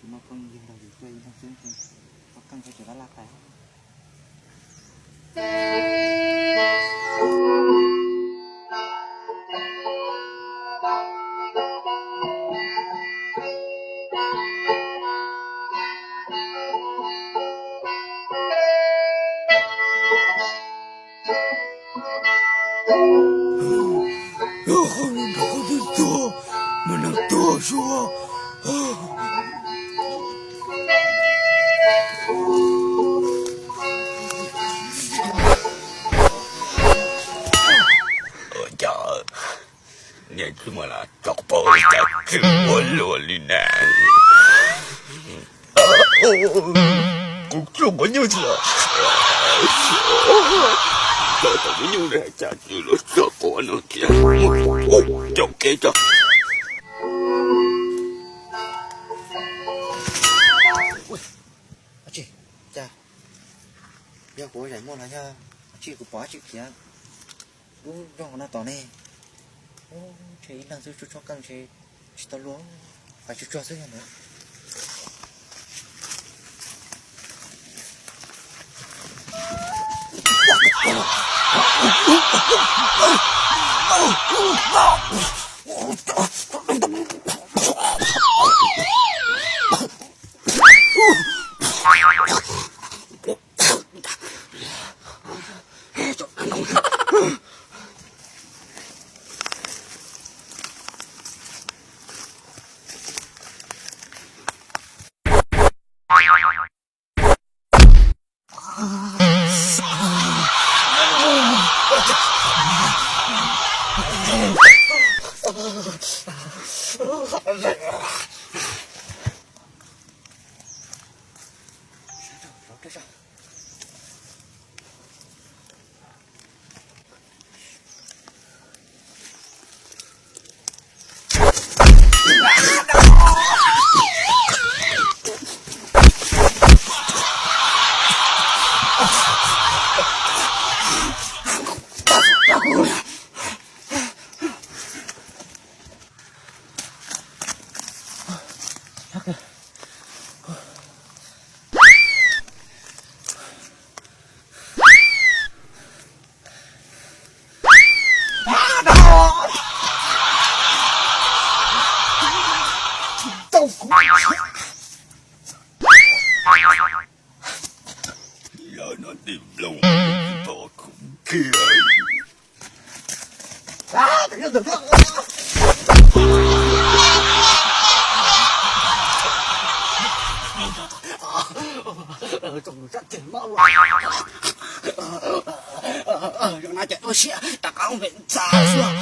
Muaj phooj ywg nrog yus tuaj ib leeg xwb, txhob keej thiab, tsis laj laj pais. Nrog qhov twg tuag, mas neeg tuag suab. Ua cas niag tsis muaj las tso pov cas tseem ua luaj li na. Kuv tsuj kuv nyuj tsis, tso tau kuv nyuj li cas tsis los tso quav no tias, ua caum kev tso. Ab tsi, cas yog kuv zaim muaj los yog ab tsi kuv pom ab tsi khiav lub nroog no tom ne. Ntshe ib leeg xwb tsuag tsuag qeej ntshe tsis tau luag, pais tsuag tsuag xwb yog ntawd. Lawv no tij looj tsis pom kuv kiag. Zoo no ces ua siab rov qab pem ntxa xwb.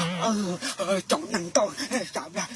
Cov neeg tau sawv daws